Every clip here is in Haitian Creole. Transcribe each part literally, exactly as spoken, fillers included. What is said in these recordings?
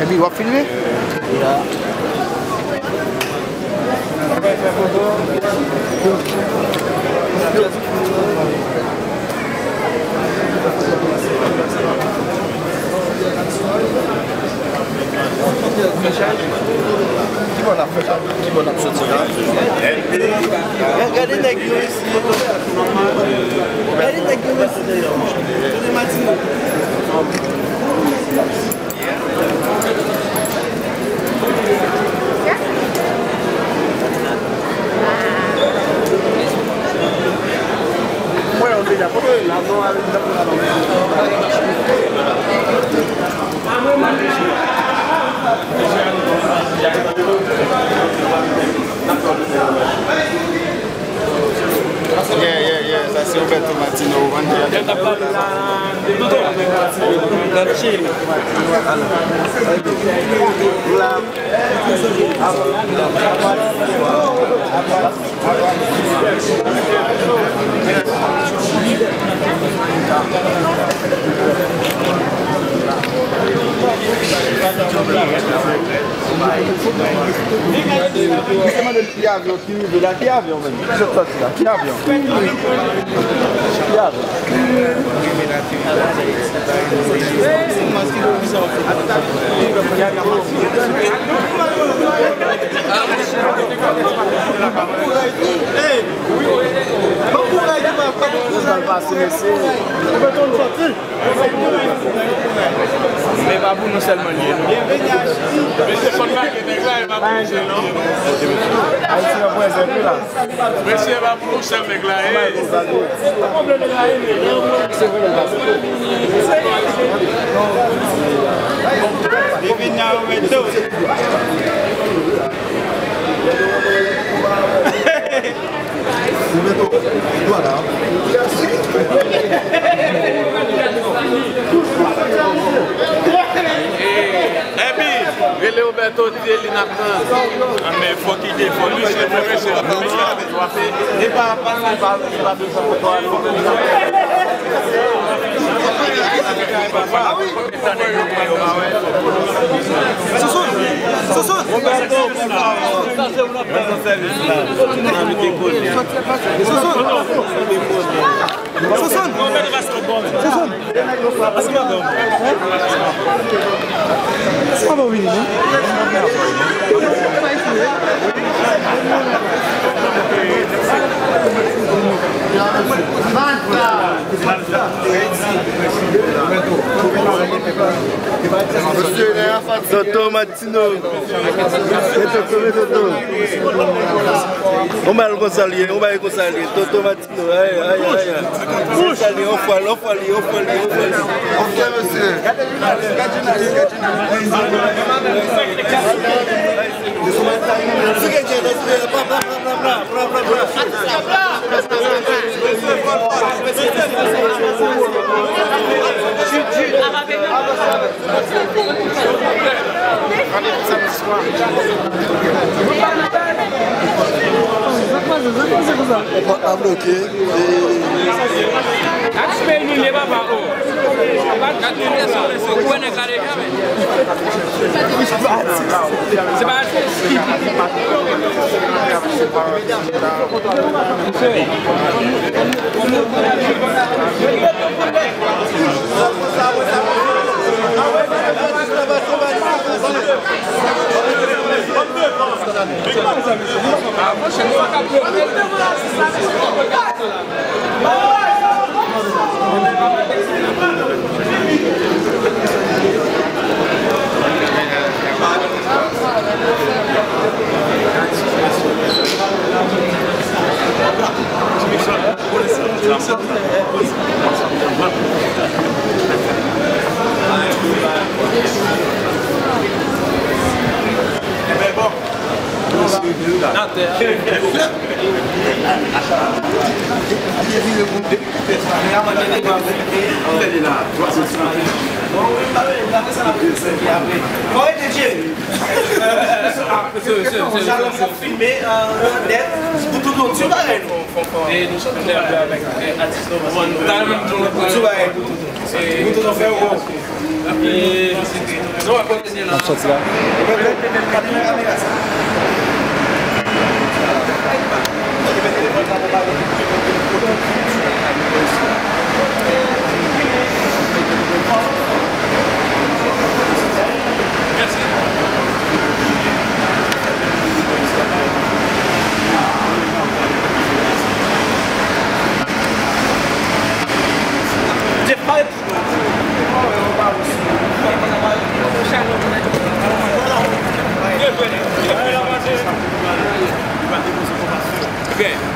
Epi w ap filme? Ya. Ki bò n ap fè sa? Ki bò n ap soti la? Gade nèg yo isi. Gade nèg yo isi. Gade Matino. Yeah, yeah, yeah, sa se Roberto Martino, Randy. Ki avyon ki rive la? Ki avyon menm? Ki sot soti la? Ki avyon? Ki avyon? Pase, mesye. Men pa pou nou sèlman l ye, non. Mesye, fò n lage nèg la, e pa pou misye, non. Ayiti nan pwèzè tou la. Mesye, e pa pou nou sèl nèg la ye. Li vin nan Roberto. Epi, rele Roberto, di li n ap tann. A, men fòk ide, fòk misye, fòk misye, fòk misye. Li pa, pa, li pa, li pa bezwen foto a, non. Sousoun! Sousoun! Sousoun! Sousoun! Sousoun! Sa pa vini, non? Toto Martino. Toto, Toto, Toto. On bal konsa l ye, on bal konsa l ye. Toto Martino, ay, ay, ay, ay. Konsa l ye, on fwa l, on fwa l ye, on fwa l ye, on fwa l ye. Ok, mesye. Sa bloke. Ak sou peyi nou ye, papa, o. Gad yon lèson, lèson. Ou wè nèg la deja, men. Se pa atis. Bon, wi, m pa vle, m pa vle sa n ap di, se ki apre. Bon, rete, Jerry. Shalom, w ap filme, euh, nèt, pou tout moun, ti bagay, non. Ti bagay pou tout moun. Pou tout moun fè yo. N ap sòti la.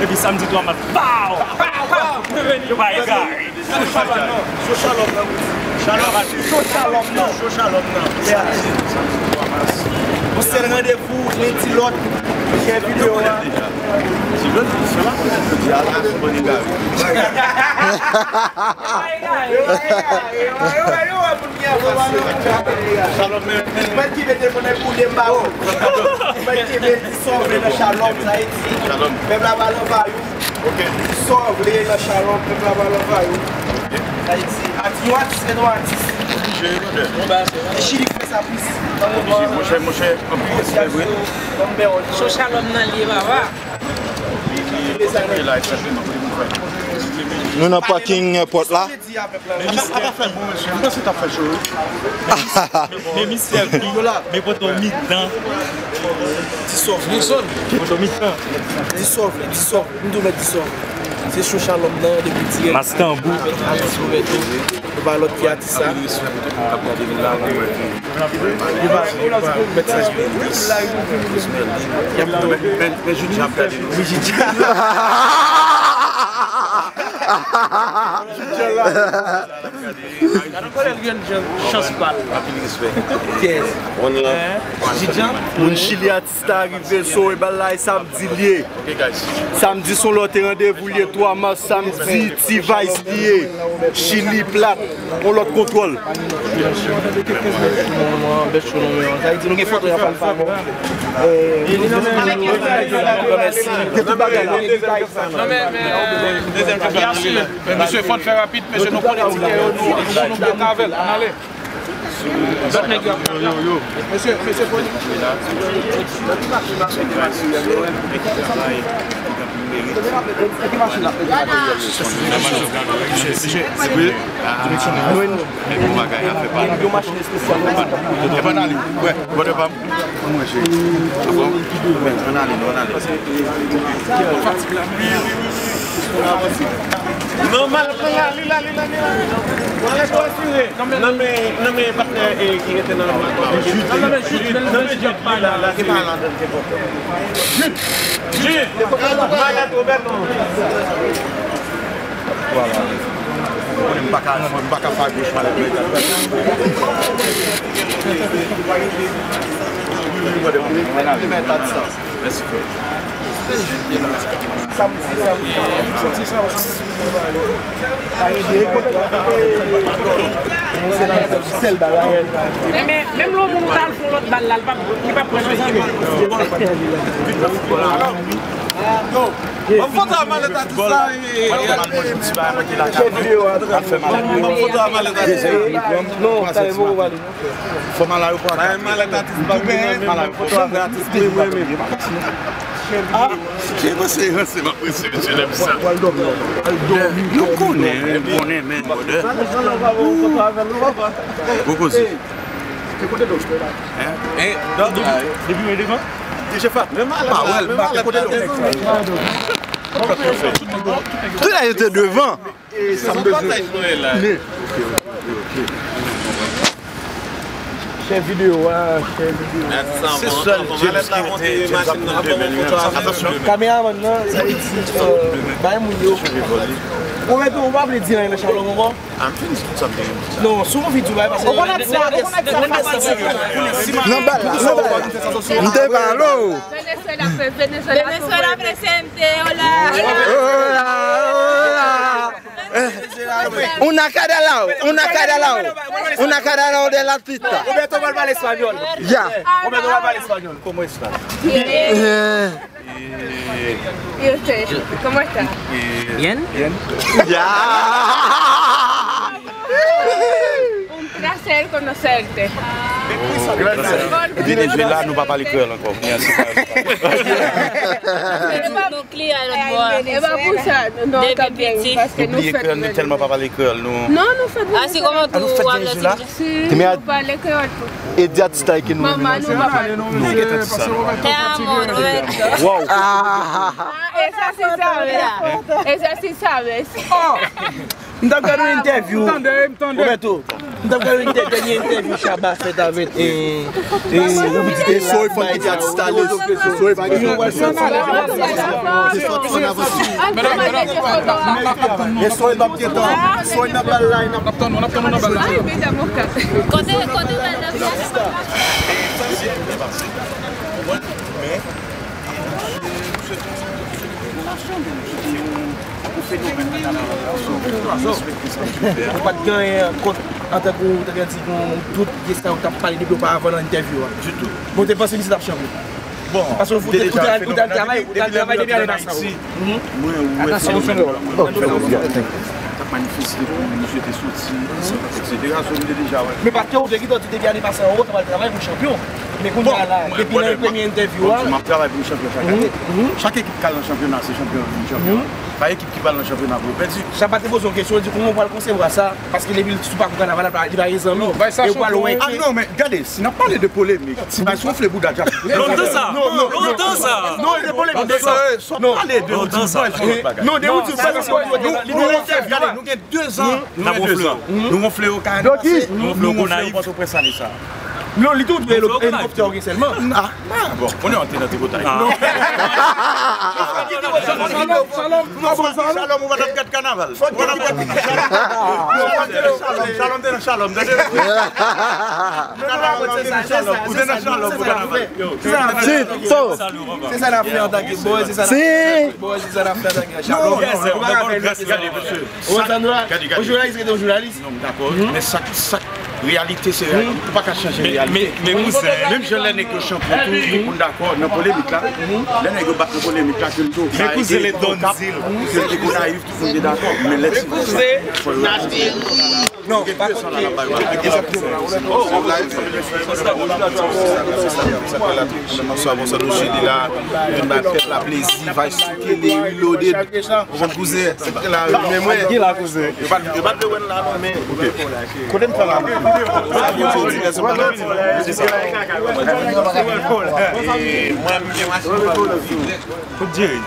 Epi samdi twa mas, pow! Yo pa egare. Shalom nan. Shalom nan. Shalom nan. Shalom nan. Yon sèl randevou, lendi lòt. Share videyo a. Shalom, men. Mwen ki mete konnen pou de mba ou. Mwen ki mete sove nan Shalom, sa e di. Pèp la pa nan vayou. Ok. Sa w vle nan Shalom, pèp la pa nan vayou. Ayiti. Ati-, yon atis, men yon atis. Oblije, brother. E Chili fè sa plis. Oblije, monchè, monchè, anpil respè, vre. Sou Shalom nan li ye, papa. Li, li, li la, ekzakteman, kote pou fè. Nou nan parking èpòt la. Di avèk la. Men mistè. Apa, apa fè bon, mesye. M panse t ap fè cho, wi. Men mistè, men poto mitan. Disòv. Poto mitan. Disòv, disòv. M tou mèt disòv. Se cho Shalom nan, depi dirèk. Mas tanbou. Avèk atis Roberto. Nou pa lòt ki atis sa. Li pa, li pa mèt sa. Men, men, men Judja ap gade nou. Wi, Judja. Gade kote l jwenn chans pa l. Anpil respè. Yes. Moun Chili atis ta rive, so e bal la e samdi l ye. Samdi se yon lòt randevou l ye, twa mas, samdi, T-Vice li ye. Chili plat, yon lòt kontwòl. Sa vle di nou gen foto y ap fè. Gen tout bagay la. Mesye, fò n fè rapid, mesye, nou konnen ti nèg yo, nou, nou, nou byen avè l. Ann ale. Lòt nèg yo ap. Yo, yo, yo. Mesye, mesye, fò n. Mesye, mesye, bon bagay, afè pa. Yo machin espesyal. Epa n ale. Wè, brother pa m. Mwen, cheri. Bon, men, ann ale, non, ann ale. Wi, wi, wi, wi. Non, mal, mal, la, li la, li la, li la. Nan men, nan men patnè, e, ki rete nan, nan men Jid, nan men Jid, li la, la, se pa la, Jid, Jid, malèt Roberto. Vwala. Ou konnen m pa ka, m pa ka fè agoch malèt mwen. Mèsi, frè. Sèl bagay. Men, menm lè yon moun ta al fè yon lòt bal la, li p ap, li p ap pran nan figi. Ban m foto a malèt atis la, e, e, e, chèf videyo a. Ban m foto a malèt atis la. Non, sa e bon, ou pale. Fò malèt atis ba mwen, malèt foto avè atis mwen, mwen menm. Ah, ki ranse, ranse, m ap ranse, mesye, lè m sa. Nou konnen, nou konnen, men, brother. Gwo koze. Hein? Depi mwen devan? Deja fè. Pa wè l, m pa kote l. Tout la yo te devan. E sa m bezwen. Share videyo a, share videyo a. Se sèl James ki rete, James ap monte men li menm. Atansyon. Kameramann nan, sa vle di, euh, bay moun yo. Ou mèt ou pa vle di anyen nan Shalom ankò? Non, sou yon videyo, bay, paske ou konn ak sa, ou konn ak sa. Nan bal la, nan bal la. M te pale w. Venezuela, Venezuela, presente, hola. Hola, hola. Una cara al lado, una cara al lado, una cara al lado de la artista. Roberto pral pale espanyòl. Ya. Roberto pral pale espanyòl. ¿Cómo estás? Eh, ¿Y usted? ¿Cómo está? Bien? Ya. Un placer conocerte. Venezuela, nou pa pale kreyòl ankò. Nou kliyan lòt bò. E pa pou sa, non, Depi kanpe, piti. paske nou Bliye fèt kreyòl, nou tèlman pa pale kreyòl, nou. Non, nou fèt Asi kòman tou w ap lè ti Te Si me nou pale kreyòl tou. Edi a ti tay ke nou Manman nou pa pale. Nou gen tan sa. Te amo, Roberto. Wow. Ah, esa sí sabe. Esa sí sabe. M t ap gade yon entèvyou. Roberto, m t ap gade yon entè- dènye entèvyou Shabba fèt avèk eh, eh, Roubidite. Sorry, fò m kite atis ale. Sorry, fò m kite atis ale. Sorry, m ap gentan. Sorry, n ap al la, n ap Kote, kote bèl la. Ou pa t gen anyen kont antanke ou te ka di nou tout de sa ou t ap pale depi oparavan nan entèvyou a. Ditou. Bon, ou te panse misye t ap chanpyon. Bon, paske ou te ou te al travay, ou te al travay depi ane pase. Mwen wè fenomen nan t ap manifeste pou misye te soti, etsetera. So, m te deja wè. Men pa t ou te gentan di depi ane pase anwo, ou t ap al travay pou chanpyon. Men kounye a la, depi nan premye entèvyou a. M ap travay pou chanpyon chak ane. Chak ekip k al nan chanpyona, se chanpyon vin chanpyon. Pa ekip ki pa al nan chanpyona pou yo pèdi. Shabba te poze yon kesyon, li di kòman ou pral konsevwa sa, paske depi l sou pakou kanaval la, li pa gen zanmi. E ou pral wè. Ah non, men gade, si n ap pale de polemik, ti bay sonfle bouda djab. Lontan sa! Lontan sa! Non, e de polemik. Sa pale de yon ti bagay. Non, de yon ti bagay. Nou gen de zan. Nou gen de zan. Nou gonfle yo Kanada. Nou gonfle yo Pòtoprens ane sa. Non, li tou dwe helikoptè ok sèlman. Ah, bon, on est entré dans tes batailles. Shalom, ou pa t ap gad kanaval. Ou pa t ap gad kanaval. Shalom, shalom, te nan shalom, tande. Ou te nan shalom pou kanaval. Se sa n ap fè antanke boy, se sa n ap fè antanke boy, se sa n ap fè antanke shalom. Ou konprann? Ou jounalis, rete yon jounalis. Non, m dakò. Men sa, sa, reyalite se reyalite. Ou pa ka chanje reyalite. Men kouzen. Menm jan lè nèg yo chanpyon tou, tout moun dakò nan polemik la. Lè nèg yo bat nan polemik la, ke l tou. Men kouzen, le don zil. Ke l te kou naif, tout moun te dakò. Men lè ti. Non, pa konte. Bonswa, bonswa, nou jedi la. Vin bay pèp la plezi, vay souke, li reloaded. Ou konn kouzen, se la, men mwen. Ki la kouzen? Yo pa, yo pa te wè n la non, men. Kote m fè la? Mwen, mwen, mwen. Kout Jerry.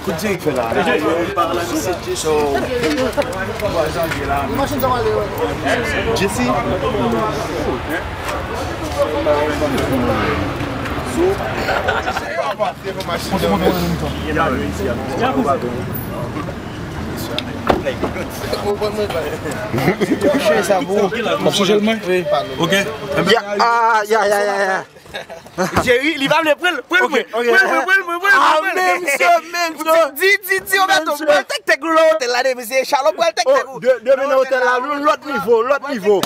Kout Jerry fè la. Jesse. Chè sa pou ou. Ok. Ya, ah, ya, ya, ya, ya. Jerry, li pa vle pran l, pran l, pran l, pran l, pran l, pran l, pran l, pran l, pran l. Ah, men misye, men misye. Di, di, di, Roberto, pral tèk tèk ou nan otèl la, depi se Charlot pral tèk tèk ou. De, demen nan otèl la, lòt nivo, lòt nivo.